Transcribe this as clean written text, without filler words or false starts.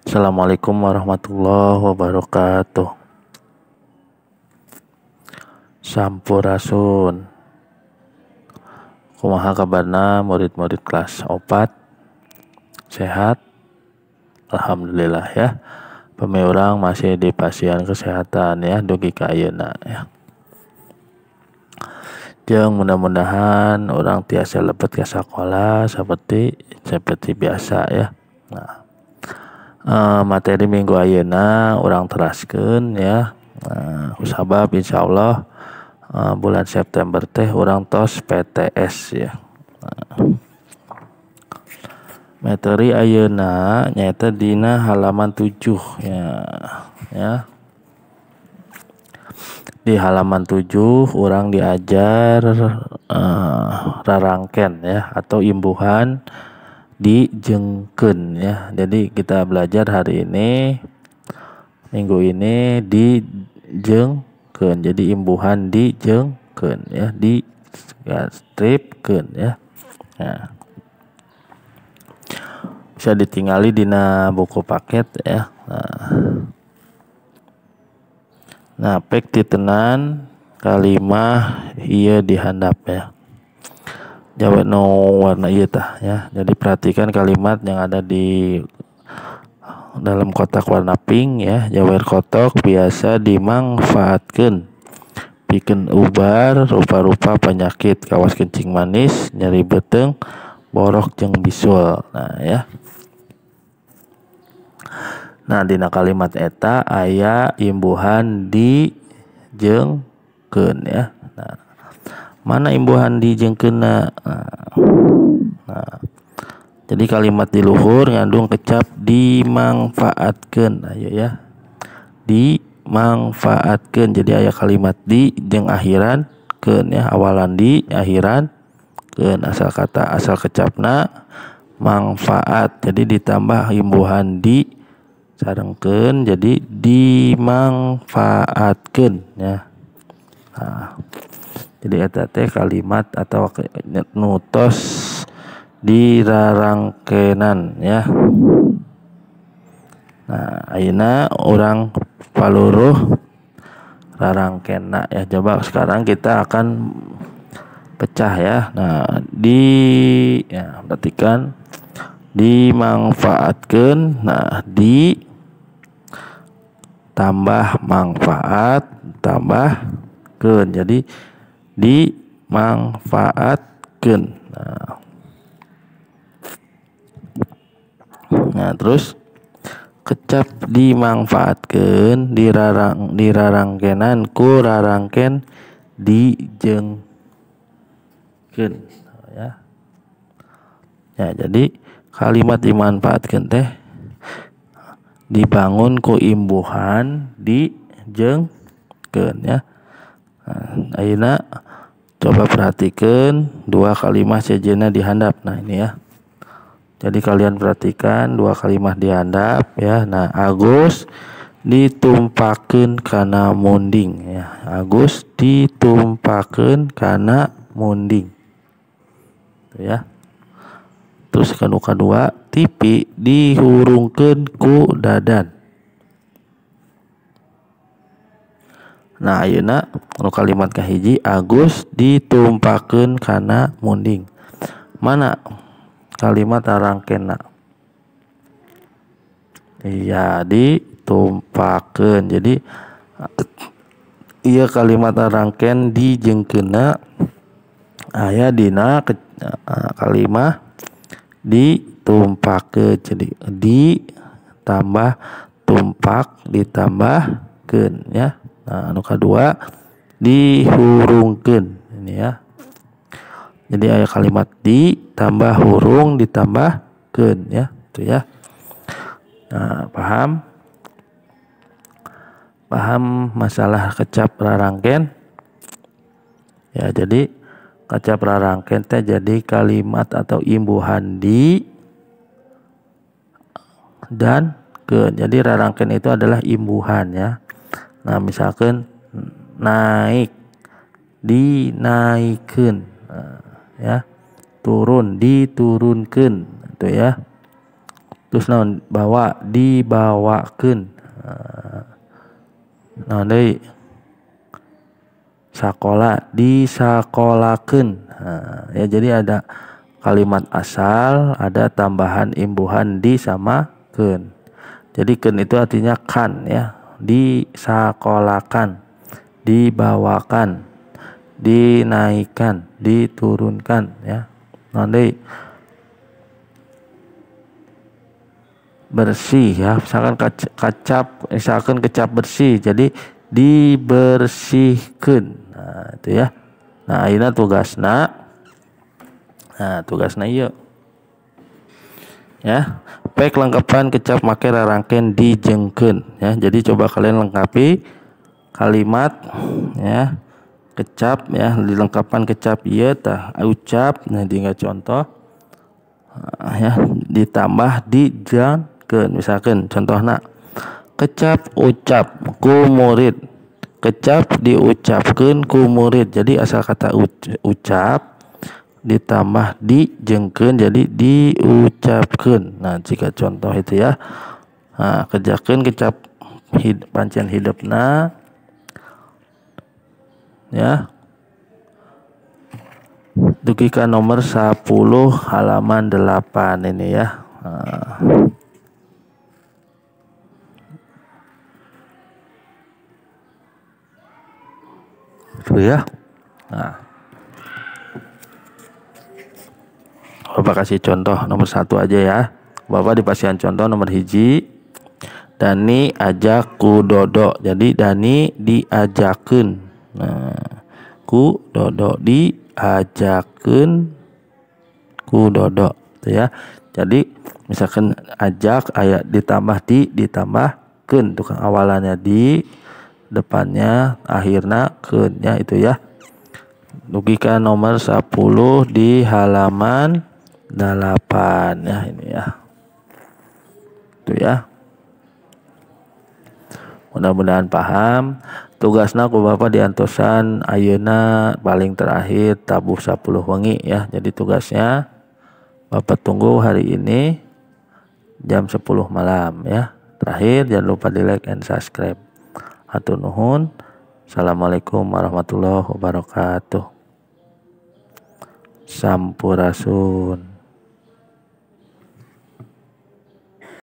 Assalamualaikum warahmatullahi wabarakatuh. Sampurasun. Kumaha kabarna murid-murid kelas 4? Sehat? Alhamdulillah ya. Pami urang masih di pasien kesehatan ya dugi ka ayeuna ya. Jeung mudah-mudahan urang tiasa lebet ke sekolah seperti biasa ya. Nah, materi minggu ayeuna urang teraskeun ya. Nah, kusabab insyaallah bulan September teh urang tos PTS ya. Nah, materi ayeuna nyaeta dina halaman 7 ya, ya. Di halaman 7 urang diajar rarangken ya atau imbuhan dijengkeun ya. Jadi kita belajar hari ini, minggu ini dijengkeun. Jadi imbuhan dijengkeun ya, di stripkeun ya. Nah, bisa ditinggali dina buku paket ya. Nah, pek titenan kalimah ieu dihandap ya. Jawab no warna ieu tah ya. Jadi perhatikan kalimat yang ada di dalam kotak warna pink ya. Jawer kotok biasa dimangfaatkeun pikeun ubar rupa-rupa penyakit kawas kencing manis, nyeri beuteung, borok jeung bisul. Nah ya. Nah dina kalimat eta aya imbuhan di jengkeun ya. Nah, mana imbuhan di jengkeunna? Nah, jadi kalimat di luhur ngandung kecap dimangfaatkeun. Ayo ya. Dimangfaatkeun. Jadi aya kalimat di jeung akhiran keun ya, awalan di akhiran keun, asal kata asal kecapna manfaat. Jadi ditambah imbuhan di sarengkeun jadi dimangfaatkeun ya. Nah, jadi eta teh kalimat atau nutos dirarangkenan ya. Nah, ayeuna urang paluruh rarangkena ya. Coba sekarang kita akan pecah ya. Nah, di ya, perhatikan dimangfaatkeun. Nah, di tambah manfaat tambah keun. Jadi dimangfaatkeun. Nah, terus kecap dimangfaatkeun dirarangkenan ku rarangken dijengkeun ya. Ya, jadi kalimat dimanfaatkeun teh dibangun ku imbuhan dijengkeun ya. Nah, ayeuna coba perhatikan dua kalimat sejenna dihandap. Nah, ini ya. Jadi kalian perhatikan dua kalimat dihandap ya. Nah, Agus ditumpakeun kana munding ya. Agus ditumpakeun kana munding. Tuh ya. Terus kanu kadua, TV dihurungkeun ku Dadan. Nah, ayeuna nu kalimat kahiji Agus ditumpakeun kana munding. Mana kalimat rarangkenna? Iya, ditumpakeun. Jadi ieu kalimat rarangken dijengkeunna aya dina kalimat ditumpakeun. Jadi di tambah tumpak ditambahkeun ya. Nah, anu kadua dihurungkeun ini ya. Jadi aya kalimat di tambah hurung ditambahkeun ya, itu ya. Nah, paham? Paham masalah kecap rarangken? Ya, jadi kecap rarangken teh jadi kalimat atau imbuhan di dan ke. Jadi rarangken itu adalah imbuhan ya. Nah, misalkan naik dinaikkeun. Nah, ya. Turun diturunkeun itu ya. Terus naon bawa dibawakeun. Naon deui? Sakola disakolakeun. Nah, ya jadi ada kalimat asal, ada tambahan imbuhan di sama keun. Jadi keun itu artinya kan ya, disakolakan, dibawakan, dinaikkan, diturunkan ya. Nanti bersih ya, misalkan kacap, misalkan kecap bersih, jadi dibersihkan. Nah, itu ya. Nah, ini tugasna. Nah, tugasna ieu. Ya, pek lengkapan kecap make rarangken dijengkeun ya. Jadi coba kalian lengkapi kalimat ya. Kecap ya, dilengkapan kecap ieu tah ucap. Nah, tinggal contoh ya, ditambah dijengkeun. Misalkan contohna kecap ucap ku murid, kecap diucapkeun ku murid. Jadi asal kata ucap ditambah dijengkeun jadi diucapkeun. Nah, jika contoh itu ya. Nah, kerjakeun kecap pancen hidupna ya. Dugi ka nomor 10 halaman 8 ini ya. Nah. Itu ya. Nah, Bapak kasih contoh nomor 1 aja ya. Bapak dipasihan contoh nomor 1. Dani ajak ku Dodo. Jadi Dani diajakeun. Nah, ku Dodo diajakeun ku Dodo, gitu ya. Jadi misalkan ajak ayat ditambah di ditambah keun, tukang awalannya di, depannya akhirnya keunnya itu ya. Logika nomor 10 di halaman 8 ya ini ya. Itu ya. Mudah-mudahan paham. Tugasna ku Bapak diantosan ayeuna paling terakhir tabuh 10 wengi ya. Jadi tugasnya Bapak tunggu hari ini jam 10 malam ya. Terakhir jangan lupa di like and subscribe. Hatur nuhun. Assalamualaikum warahmatullahi wabarakatuh. Sampurasun.